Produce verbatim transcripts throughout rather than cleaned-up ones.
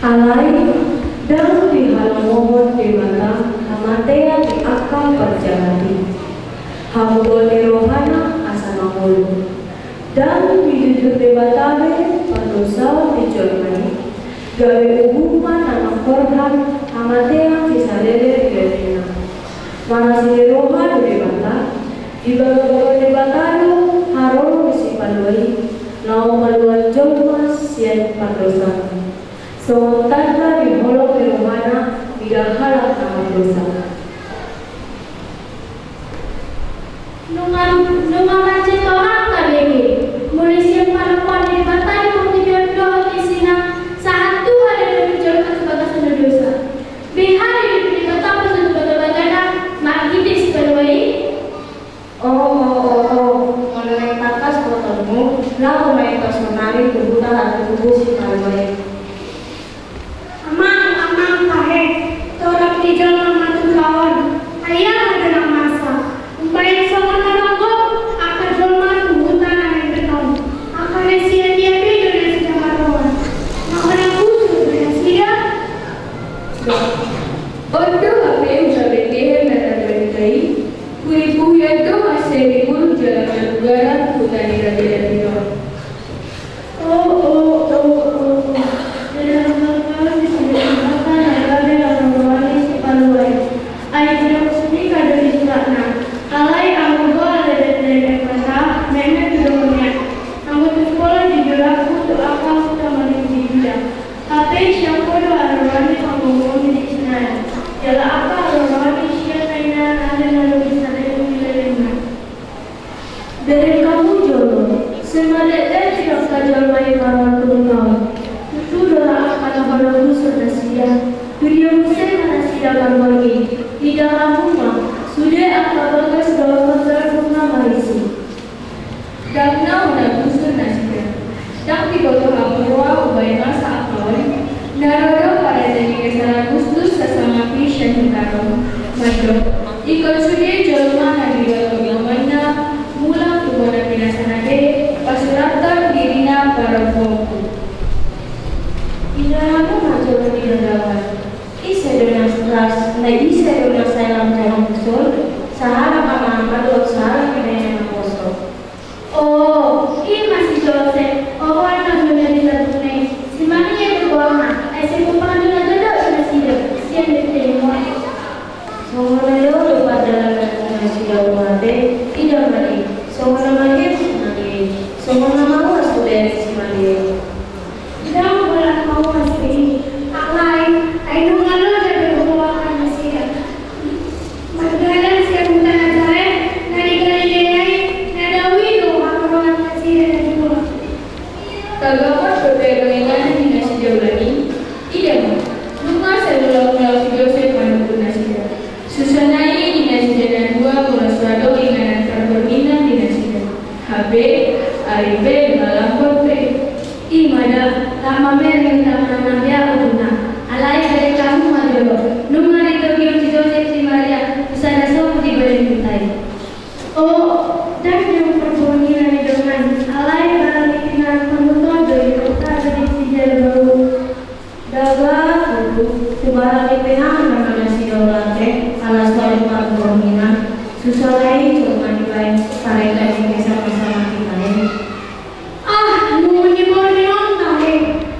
Alai ndang dihalongohon Debata hamatean di angka parjahat i. Hamudoon ni rohana asa mangolu. Ndang dijujur Debata be pardosaon ni jolma i, gabe uhuman na mangkorhon hamatean sisaleleng ni lelengna. Marasi ni roha do Debata, dibagabaga Debata do haroro ni sipalua i, laho paluahon jolma sian pardosaonna. Songon tanda ni holong ni rohana mida halak na mardosa. Nunga, nunga mansai torang tabege, mulai sian panompar ni Debata di portibi on dohot isina, sahat tu haleluya jolma tu bagas na dosa. Beha di Debata pasal bagabagana, marhite sipalua i. O, o, o, o, molo naeng tangkas botonmu, laho ma hita saonari tu huta na tubu sipalua i. Amang, amang, tahe, torop ni jolma ma tu huta on, ai aha do na masa? Umbahen songon na ronggo, angka jolma tu huta na mepet on, angka na sia dia pe do nasida marroha, na hona busur do nasida. On do hape huta Betlehem na tarbarita i, huipuhi on do mansai ribur jala manugaran huta ni raja Daud on. O, o, o, o, o. Jala hangoluan ni sude Debata na gabe haroroan ni sipalua i. Ai didok sudika do di suratna. Alai ahu do ale Betlehem Efrata, meme tu dongan i. Anggo tung pola dijolaphu tu angka huta marligu di Juda. Hape sian ho do haroroan ni panggogoon ni Israel. Jala angka haroroan ni sian na inna ale na lobi saleleng ni lelengna. Bereng hamu jolo, sai mardetdet do angka jolma i marroha tu huta on. Tutu do ra angka na hona busur nasida. Tu dia muse ma nasida marborngin? Ida hamu ma, sude angka bagas dohot garbun na marisi. Ndang na hona busur nasida. Ndang diboto hamu roha hubaen masa angka on? Na ro do parete ni Kesar Agustus sasangap i sian huta Rom, mandok, ingkon sude jolma na diboto donganna mulak tu bona pinasaonna be, pasurathon dirina parompuonku. Ida hamu ma jolo di dongan. Ise do na ras, na ise do na sai lam jolma busur? Sahalak ama-ama dohot sahalak inda-inda naposo. O, i ma si Josep, ohoan na bona di tabukna i. Si Maria do goarna, ai sai pomparan na dodok do nasida sian Betlehem on. Songon na dao do pardalanan ni nasida mate, ida ma i, songon na mangihut si Maria i, songon na mauas do bereng si Maria i. Ndang holan mauas be i, alai, ai nunga loja be huroha nasida. Mardalan sian huta Nasaret na di Galilea i, na dao i do haroroan nasida na dua. Tagamon dope dongan ni nasida ulaon i, ida ma, nunga sai mulak-mulak si Josep manungkun nasida. Susa nai di nasida na dua molo so adong inganan parbornginan di nasida. Hape, ari pe, malam pe. I ma da, lam mamereng tama na mabiar ujungna. Alai bereng hamu ma jolo, nunga ditogihon si Josep si Maria tu sada sopo di balian huta i. O, ndang adong parbornginan ni dongan, alai barang ni pinangan parhuta do i, huta do di sijalo bau. Daba, tutu, tu barang ni pinangan nama nasida ulaon be, ala so adong parbornginan, susa nai jolma dibaen parete ni Kesar Agustus i. Ah, nunga diborngin on tahe,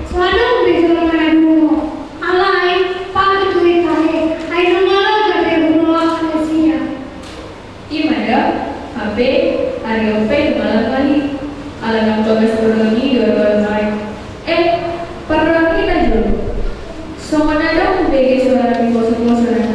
so adong be jolma na dungo. Alai, patut do i tahe, ai nunga loja be huroha nasida. I ma da, hape, ari on pe malam nai, ala nang bagas parrohangkon i do ari on nai. Eh, parrohangkon i na jolo. Songon na adong hubege suara ni poso-poso na